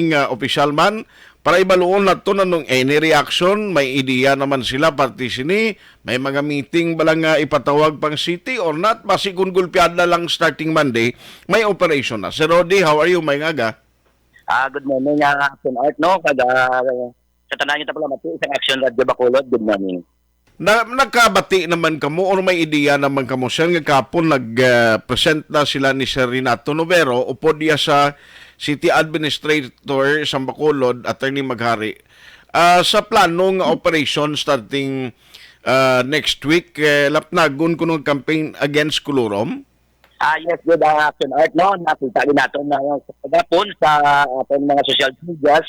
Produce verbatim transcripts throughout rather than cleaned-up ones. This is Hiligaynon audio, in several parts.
nga opisyal man, para ibaluon nato na nung any reaction, may ideya naman sila parte sini, may mga meeting ba lang nga ipatawag pang city or not, basi kung gulpiada lang starting Monday, may operation na. Sir Rody, how are you? May ngaga? Ah, good morning, ah, Action Art, no? Kag, ah, sa tanan nga tapalamati, isang Action Radio Bacolod, good morning. Na, nakabati naman kamo or may ideya naman kamo, sir, nga kapon nag-present na sila ni Sir Renato Novero upod iya sa city administrator sang Bacolod, Attorney Maghari, ah, sa plano nga operation starting ah, next week, eh, lapnagon kuno ang campaign against Colorum? Ah, yes, good, ah, Action Art, no? Nakita din nato na sa kagapon sa aton mga social medias,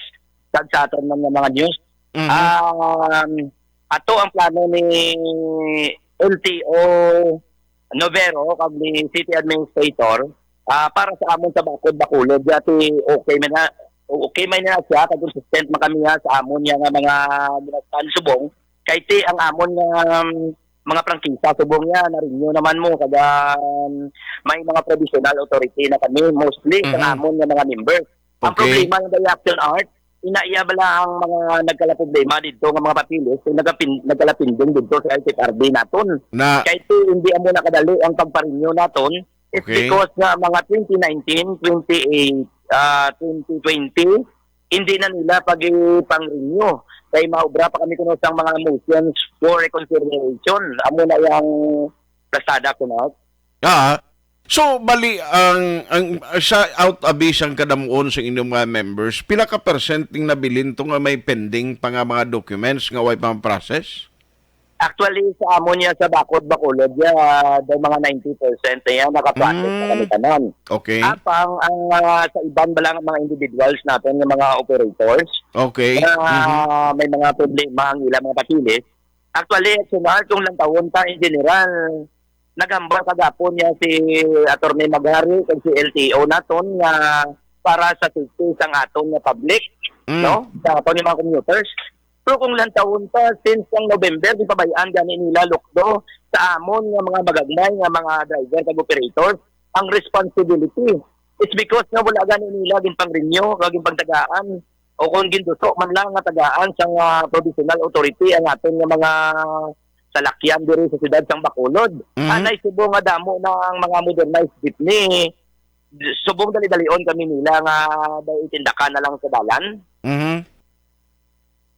kag sa aton mga, mga news. Mhm. Um, ato ang plano ni L T O Novero kag ni City Administrator, ah, para sa amon sa Bacod Bacolod, dati okay man na, okay man na siya, kag consistent man kami nga sa amon nga mga ginastan subong, kay ti ang amon nga, um, mga prangkisa subong niya, na-renew naman mo, kag, um, may mga provisional authority na kami, mostly sa Mhm. amon nga mga members. Ang Okay. problema ng Action Art, ina iya bala ang mga nagkalaproblema dito nga mga papeles, kung nagkapin-, nagkalapinding dito sa L T F R B naton. Na, Kay ti hindi amo nakadali ang pagparinyo naton, it's Okay. because nga mga twenty nineteen, twenty eight, ah, twenty twenty, hindi na nila pag-, pang-renew. Kay maobra pa kami kuno sang mga motions for reconsideration. Amo na yang plastada kuno. Ah, so, bali, ang, ang sa out abi sang kadamuon sa inyong mga members, pila ka percent ning nabilin to nga may pending pa nga mga documents nga way pa process? Actually, sa amo niya sa Bacod, Bacolod, ya, daw mga ninety percent na yan, naka-process na Mm. kami tanan. Okay. Apang ang, ah, sa iban ba lang mga individuals natin, yung mga operators, Okay. na Mhm. may mga problema ang ilang mga papeles. Actually, Action Art, kung lantawon ta in general, naghambal kagapon niya si Attorney Maghari kag si L T O naton nga para sa safety sang aton nga public, Mm. no? Sa aton nga mga commuters. Pero kung lantawon ta, since ang November, gipabay-an gani nila lukdo sa amon nga mga magagmay nga mga driver kag operators ang responsibility. It's because nga wala gani nila ginpang-renew kag ginpangtagaan o kung ginduso man lang nga tagaan sang, ah, provisional authority ang aton nga mga salakyan diri sa siyudad sang Bacolod. Mhm. Anay subong nga damo na ang mga modernized jeepney, subong dali-dalion kami nila nga daw itindakan na lang sa dalan. Mhm.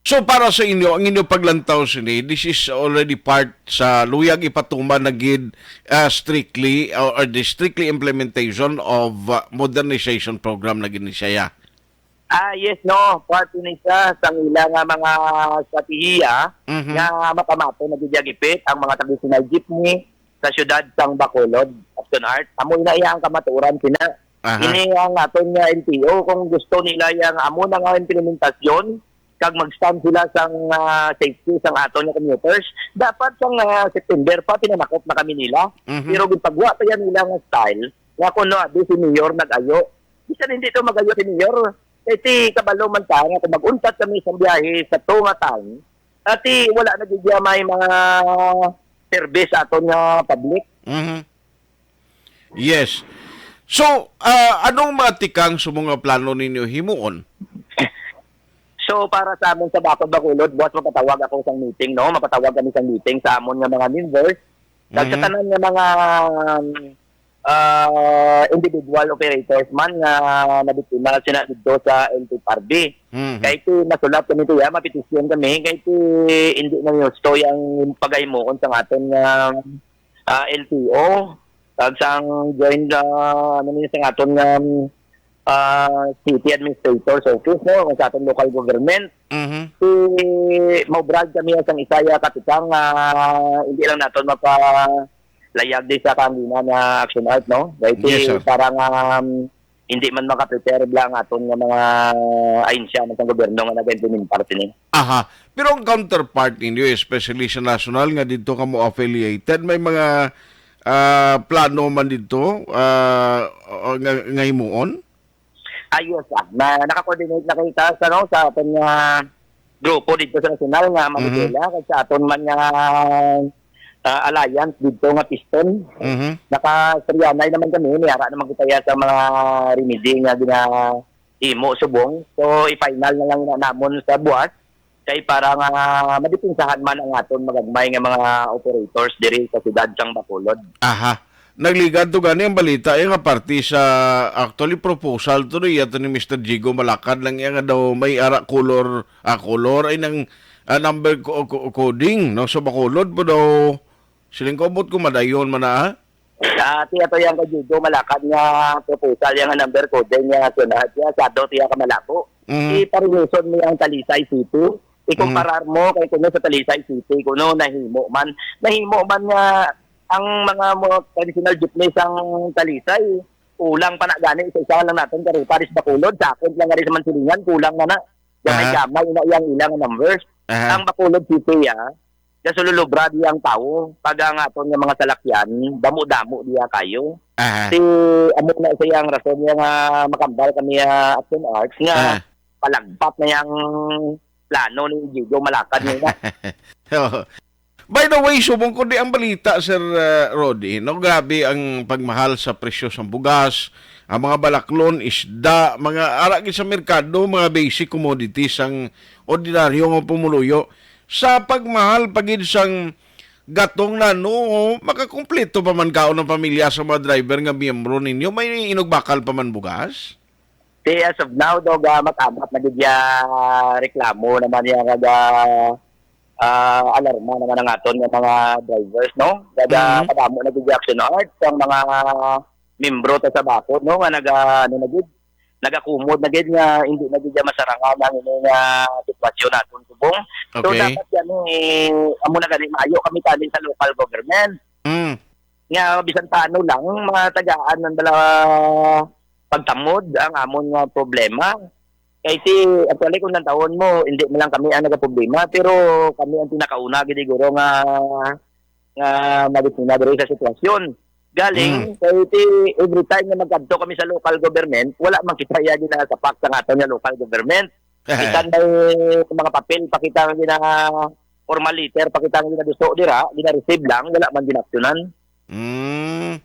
So, para sa inyo, ang inyo paglantaw sini, this is already part sa luyag ipatuman na gid, ah, strictly or, or the strictly implementation of, ah, modernization program na gid ni siya. Ah, yes, no. Part ni siya sang ila nga mga strategiya Mhm. nga mapamato na gid gipit ang mga traditional jeepney sa siyudad sang Bacolod, Action Art. Amo na iya ang kamatuoran sina. Aha. Ini ang aton nga L T O, kung gusto nila yang amo na nga implementasyon, kag mag-stand sila sang, ah, safety sang aton nga commuters, dapat sang, ah, September pa pinanakop na kami nila. Mhm. Pero ginpagwa pa yan nila nga style nga kuno abi si Mayor nag-ayo. Bisan hindi to mag-ayo si Mayor, kay ti kabalo man ta nga kung mag-untat kami sa biyahe sa to nga time, ati wala na gid may mga service aton nga public. Mhm. Yes. So, ah, anong mga tikang sa mga plano ninyo himuon? So, para sa amon sa Bacod Bacolod, buwas mapatawag ako sang meeting, no? Mapatawag kami sang meeting sa amon nga mga members. Kag sa Mhm. tanan nga mga, um, ah, individual operators man nga nabiktima sina dito sa L T F R B. Mhm. Kay ti nasulat kami tiya, mapetisyon kami, kay ti hindi na gusto yang pagahimuon sang aton nga, ah, L T O. Kag sang joint, ah, ano niya, sang aton nga, ah, city administrator's office, no, o sa aton local government. Mhm. Si, maubrag kami sang isaya katikang, ah, hindi lang naton mapalayag di sa kanina nga Action Art, no? Kay ti Yes, sir. Para nga, um, hindi man makaprepare bla ang aton nga mga ahensya man sang gobyerno nga nag-implementar sini. Aha. Pero ang counterpart ninyo, especially sa national nga dito kamo affiliated, may mga, ah, plano man dito, ah, o nga, nga himuon? Ayos, ah. Na, naka-coordinate na kita sa, no, sa aton nga grupo dito sa nasyonal nga Manila, kag sa aton man nga, ah, alliance dito nga Piston. Mhm. Nakasriyanay naman kami, niyara naman kita ya sa mga remedy nga gina-, himo subong. So, i-final na lang na namon sa buwas kay para nga madipinsahan man ang aton magagmay nga mga operators diri sa siyudad sang Bacolod. Aha. Nagligad to gani ang balita, eh, nga parte sa, actually, proposal to, eh, ato ni Mister Jigo Malakad lang, eh, nga daw may ara color, ah, color, ay nang, ah, number co-, co-, coding, no? Sa Bacolod po daw, siling ko, ambot ko madayon man na, ah? Ah, ti ato yang kay Jigo Malakad nga proposal yang number coding nga sunod. Ya, sado tiya ka malabo. Mm. Iparinisan mo ang Talisay City. Ikumparar mo kay kuno sa Talisay City, kuno nahimo man. Nahimo man nga ang mga mo, traditional jeepney sang Talisay, kulang pa na gani sa isa lang natin karuta ris Bacolod, sakit lang nga rin sa Mansilingan, kulang na na. Gamay-gamay na iyang ilang numbers. Aha. Ang Bacolod City, ah, gasululubra diya ang tawo. Pag ang aton nga mga salakyan, damo-damo diya kayo. Aha. Si, amo na sa iyang rason niya nga makambal kami, ah, Action Arts nga Ah. palagpat na yang plano ni Jigo Malakad nila. Oo. By the way, subong ko di ang balita, Sir, uh, Rodi, no? Grabe ang pagmahal sa presyo sang bugas, ang mga balaklon, isda, mga ara gid sa merkado, mga basic commodities ang ordinaryo nga pumuluyo. Sa pagmahal pa gid sang gatong na, no, makakumpleto pa man kaon ang pamilya sa mga driver nga miyembro ninyo? May inugbakal pa man bugas? Ti, as of now, dog, ah, mat-amat na gid ya reklamo naman ya nga ga, ah, alarma naman ang aton nga mga drivers, no? Gaga Mhm. padamo na gid ya Action Arts ang mga membro ta sa Bacolod, no, nga naga, ano na gid, nagakumod na gid nga hindi na gid ya masarangan ang ini nga sitwasyon naton subong. So, Okay. dapat yan, eh, amo na gani, maayo kami tani sa local government. Mm. Nga bisan paano lang, matagaan man bala pagtamod ang amon nga problema. Kay si, actually, kung nantawon mo, hindi man lang kami ang nagaproblema, pero kami ang pinakauna gid siguro nga, nga mabiktima diri sa sitwasyon. Galing, Mm. kay ti, every time nga magkadto kami sa local government, wala man kita iya ginasapak sa aton nga local government. Bisan may mga papel pa kita nga gina, formal letter pa kita nga ginaduso dira, gina-receive lang, wala man ginaksyonan. Mm.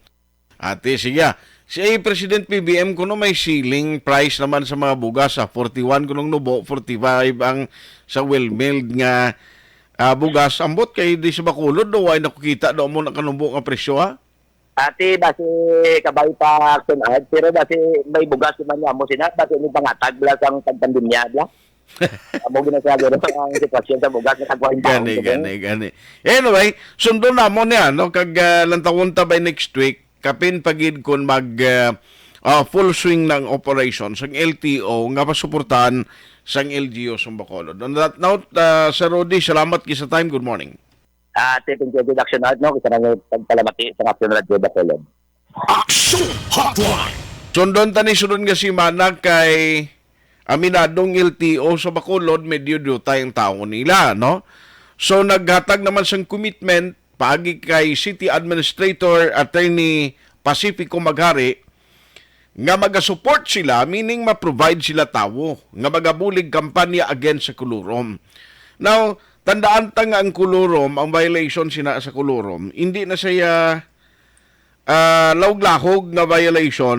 Ate, sige. Si President P B M kuno may ceiling price naman sa mga bugas, ah. Forty-one kunong nubo, forty-five ang sa well milled nga, ah, bugas. Ambot kay di sa Bacolod, do, way nakukita do mo nakanubo nga presyo, ha? Ate, basi kabay pa Action Arts, pero basi may bugas naman niya mo sina, basi may pangatag bala sang pagpandemya bala. Amo gina siya guro ang sitwasyon sa bugas nga tagwang Gani, taon, gani, gani. Anyway, sundon namon niya, no? Kag, ah, lantawon ta by next week, kapin pa gid kun mag, ah, ah, full swing ng operation sang L T O nga pasuportahan sang L G U sa Bacolod. On that note, ah, Sir Rudy, salamat kay sa time. Good morning. Ah, Ate, thank you, Action Arts, no? Isa na nga pagpalamati sa Action Radio Bacolod. Action Hotline. Sundon ta ni sunod nga semana kay aminadong L T O sa Bacolod, medyo dutay ang tawo nila, no? So, naghatag naman sang commitment paagi kay City Administrator Attorney Pacifico Maghari nga magasupport sila, meaning ma-provide sila tawo nga magabulig kampanya against sa kulurom. Now, tandaan ta nga ang kulurom, ang violation sina sa kulurom, hindi na siya, ah, lahog-lahog nga violation.